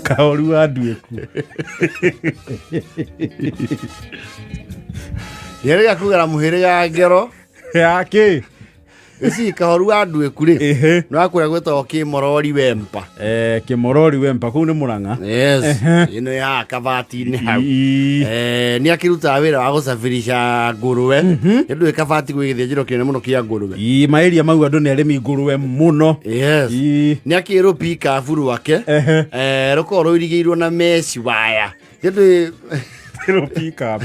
Kahoru wa nduĩku. Nĩerĩga kũgera mũhĩrĩga ngero. Ya kĩ? Ici Kahoru wa nduĩku rĩ, Ĩhĩ. nĩ wa kũrĩa gwĩtagwo Kĩmorori Wempa. Eh, Kĩmorori Wempa kũu nĩ Mũrang'a. Yes. Ehe. Ĩno ya kabati-inĩ hau. Ii. Eh, nĩ akĩrutaga wĩra wa gũcabirisha ngũrwe. Nĩ ndũĩ kabati gwĩ gĩthĩnjĩro kĩnene mũno kĩa ngũrwe. Ii, maĩria mau andũ nĩ arĩmi ngũrwe mũno. Yes. Ii. Nĩ akĩrwo pikabu rwake. Ehe. Eh, rũkoragwo rũirigĩirwo na mesh waya. Nĩ ndũĩ Rũ pick up.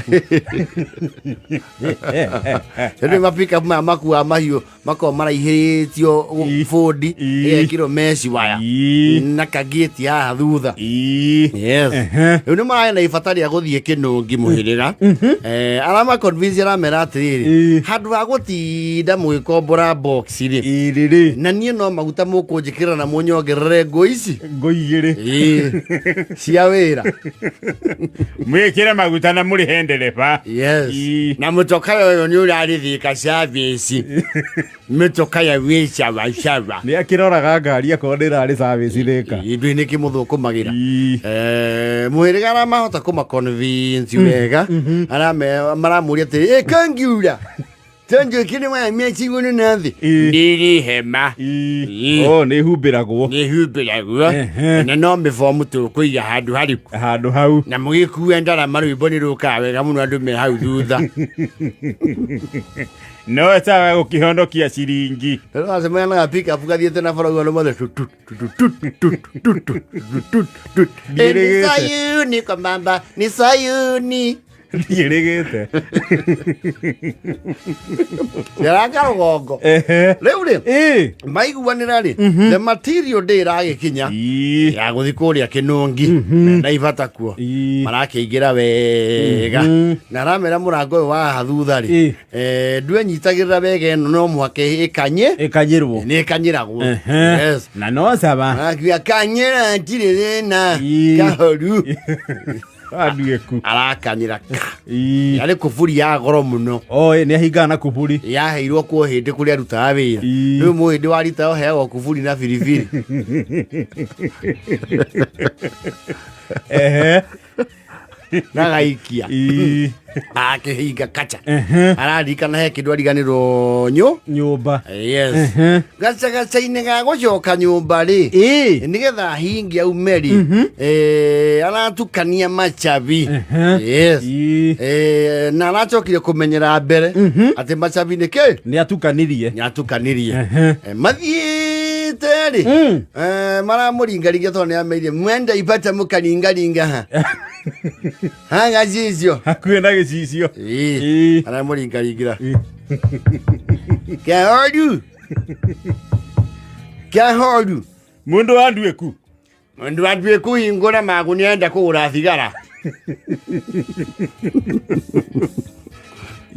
Nĩ mapikabu maya makuaga mahiũ makoragwo maraihĩrĩtio Ii. bũndi Ii. ĩgekĩrwo mesh waya Ii. na kagĩti haha thutha. Ii. Yes. Ehe. Rĩu nĩ mararĩ na ibata rĩa gũthiĩ kĩnũngi mũhĩrĩga. Eh, arama convince aramera atĩrĩrĩ, Ii. handũ ha gũtinda mũgĩkombora box rĩ, Ii rĩrĩ. na niĩ no maguta mũkũnjĩkĩra na mũnyongerere ngũ ici. Ngũ igĩrĩ. Ii. Cia wĩra. Mwĩkĩre maguta na mũrĩhe ndereba. Yes. Ii. Na mũtoka ũyũ nĩ ũrarĩthĩka service. Mĩtoka ya wĩ caba caba. Nĩ akĩroraga ngari akorwo ndĩrarĩ service rĩka. Indũ nĩ kĩmũthũkũmagĩra. Ii. Eh, mũhĩrĩga arĩa mahota kũma convince wega arĩa maramũria atĩrĩ ĩ kangiura tanjũkire waya mĩaci igũrũ na thĩ Ii. ndĩrĩ hema Ii. Ii. Oh, nĩ humbĩragwo. nĩ humbĩragwo Ehe. na no mĩbomu tũkũiga handũ hariku Handũ hau. Na mũgĩkua ndarama rwĩmbo nĩ rũkaga wega mũno andũ me hau thutha. No sawa gũkĩhonokia ciringi. Rĩu wacemania na pickup gathiĩte na bara ũguo andũ mothe tut, tut, tut, tut, tut, tut, tut, tut, tut. Ĩ, nĩ Ndiĩrĩgĩte. Sayuni kwa mamba nĩ Sayuni. Ndiĩrĩgĩte. Yaranga rũgongo. Ehe. Rĩu rĩ, Ĩ. maiguanĩra rĩ, the material day ĩragĩkinya Ii. ya gũthiĩ kũrĩa kĩnũngi na ibata kuo. Ii. Marakĩingĩra wega na aramera mũrango ũyũ wa haha thutha rĩ, Ĩ. eh, ndwenyitagĩrĩra wega ĩno no mũhaka ĩkanye Ĩkanyĩrwo. nĩ ĩkanyĩragwo. Ehe. Yes. Na no sawa. Akiuga kanyĩra ntirĩ thĩna Ii. kahoru. Anduĩku. Arakanyĩra ka. Ii. Yarĩ kuburi ya goro mũno. Oh, ĩ, nĩ ahingaga na kuburi. Yaheirwo kuo hĩndĩ kũrĩa arutaga wĩra. Ii. Rĩu mũhĩndĩ wa rita ũheagwo kuburi na biribiri. Ehe. Na gaikia. Ii. Akĩhinga kacha. Ehe. Araririkana he kĩndũ ariganĩrwo nyũ. Nyũmba. Yes. Ehe. Gacagaca-inĩ ga gũcoka nyũmba rĩ, Ĩ. nĩgetha ahinge aume rĩ, eh, aratukania machabi. Yes. Ii. Eh, na aracokire kũmenyera mbere atĩ machabi nĩ kĩ Nĩ atukanirie. nĩ atukanirie. Ehe. Eh, mathiĩte rĩ, eh, maramũringaringa tondũ nĩ ameire mwenda ibata mũkaringaringa ha ha gacicio. Hakuhĩ na gĩcicio. Ĩĩ. Ii. Aramũringaringĩra Ii. Kĩhoru kĩhoru. Mũndũ wa nduĩku. Mũndũ wa nduĩku hingũra magu nĩenda kũgũra thigara.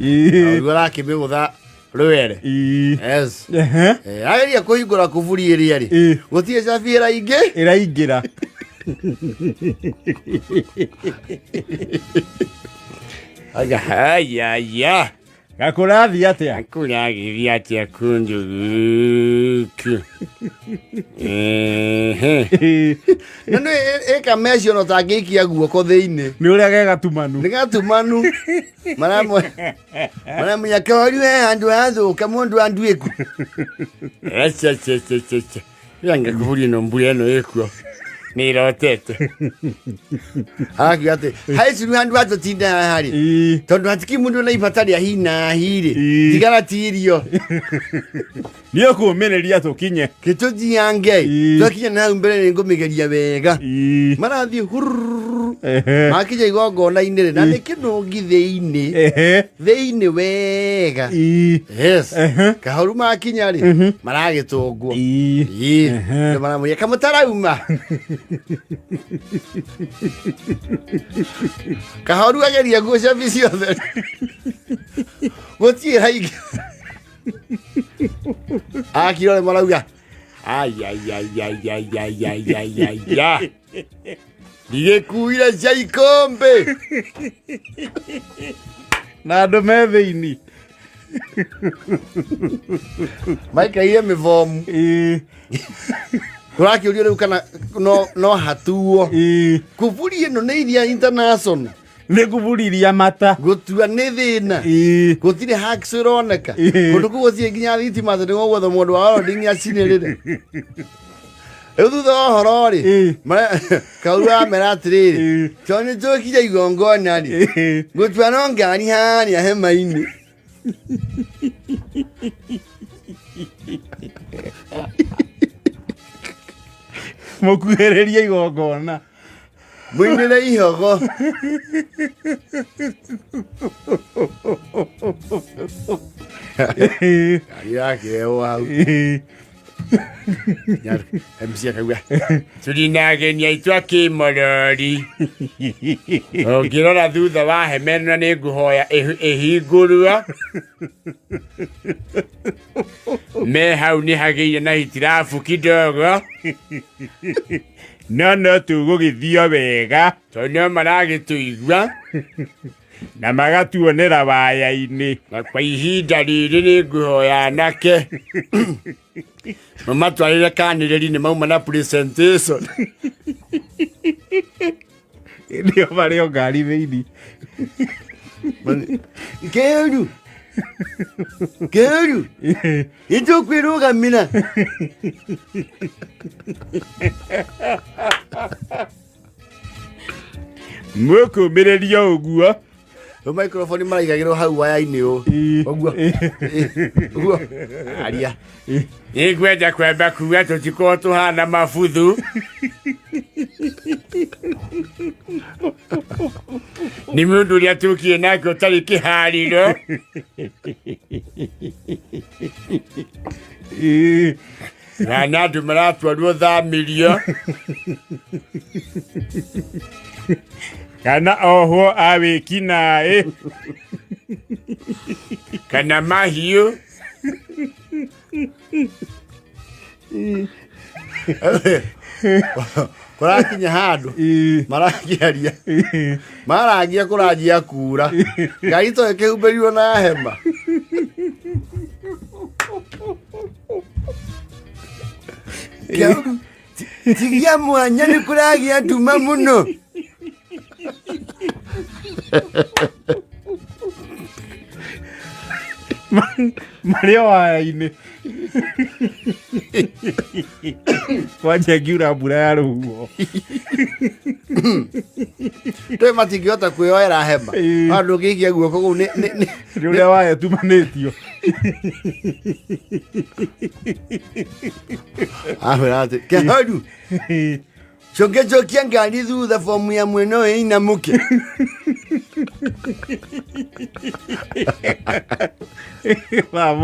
Ii. Ũguo arakĩmĩgũtha rwere. Ii. Yes. Ehe. Eh, ageria kũhingũra kuburi ĩrĩa rĩ, Ĩĩ. gũtirĩ cabi ĩraingĩ. Ĩraingĩra. Aiga, haya. Gakũrathiĩ atĩa? Kũragĩthiĩ atĩa kũndũ gũkũ? Ehe. Ĩĩ. Na nĩ ĩka meci ona ũtangĩikia guoko thĩinĩ. Nĩ ũrĩa ge gatumanu. Nĩ gatumanu. Maramũnya kahoru he handũ hathũka mũndũ anduĩku. Ececececece. Yanga kuburi ĩno mbura ĩno ĩkuo. Nĩ ĩrotete. Arakiuga atĩ haicuru handũ hatũtinda haha rĩ. Ĩĩ. Tondũ hatikĩ mũndũ na ibata rĩa hi na hi rĩ. Ĩĩ. Tigara ti irio. Nĩ ũkũmĩrĩria tũkinye. Gĩtũthiange. Ĩĩ. Twakinya na hau mbere nĩ ngũmĩgeria wega. Ĩĩ. Marathiĩ hurururu. Ehe. Makinya igongona-inĩ rĩ, na nĩ kĩnũngi thĩinĩ. Ehe. Thĩinĩ wega. Ĩĩ. Yes. Ehe. Kahoru makinya rĩ, maragĩtũngwo. Ĩĩ. Ĩĩ. Ehe. Nĩ maramũria kamũtarauma. Kahoru ageria nguo cabi ciothe. Gũtirĩ raingĩ. Akirore marauga. Ayayayayayayayaya. Ndigĩkuire cia ikombe. Na andũ me thĩinĩ. Maikaire mĩbomu. Ĩĩ. Kũrakĩũrio rĩu kana no hatuo. Ĩĩ. Kuburi ĩno nĩ iria international. Nĩ kuburiria mata. Gũtua nĩ thĩna. Ĩĩ. Gũtirĩ hacks ĩroneka. Ĩĩ. Kũndũ kũu gũtirĩ nginya thitima atĩ nĩguo gwetha mũndũ wa welding acinĩrĩre. Rĩu thutha wa ũhoro rĩ, Ĩĩ. Kauru amera atĩrĩrĩ, Ĩĩ. tondũ nĩ tũkire igongona rĩ, Ĩĩ. gũtua no ngari harĩa hema-inĩ. Mũkuhĩrĩrie igongona. Mũinĩre ihogo. Ĩĩ. Ngari yakĩrehwo hau. Ĩĩ. MC akauga tũrĩ na ageni aitũ a kĩmorori ũngĩrora thutha wa hema ĩno nĩ ngũhoya ĩhingũrwo me hau nĩ hagĩire na hitirabu kidogo No tũgũgĩthio wega tondũ no maragĩtũigua na magatuonera waya-inĩ. Na kwa ihinda rĩrĩ nĩ ngũhoya anake mamatwarĩre kanĩrĩri nĩ mauma na presentation. Nĩo marĩ o ngari thĩinĩ. Kĩũru kĩũru nĩtũkwĩrũgamĩra. Mũkũmĩrĩria ũguo. Rĩu microphone maraigagĩrwo hau waya-inĩ ũũ. Ĩĩ. Ũguo. Ũguo. Aria. Nĩngwenda kwamba kuga tũtikorwo tũhana mabuthu. Nĩ mũndũ ũrĩa tũkire nake ũtarĩ kĩharĩro. Ĩĩ. Na nĩ andũ maratwarwo thamĩrio. Kana ohwo a wĩkinaĩ. Kana mahiũ. Kũrakinya handũ Ĩĩ. marakĩaria Ĩĩ. marangia kũranjia kura ngari to ĩkĩhumbĩrirwo na hema. Kĩauru, tigia mwanya nĩ kũragĩa nduma mũno. Marĩ o waya-inĩ. Kwanja ngiura mbura ya rũhuho. Tũĩ matingĩhota kwĩyoera hema. Ĩĩ. Handũ ũngĩikia guoko kũu Nĩ ũrĩa waya tumanĩtio. Ahwĩra atĩ kĩauru cokecokia ngari thutha fomu ya mwena ũyũ ĩinamũke. Thaa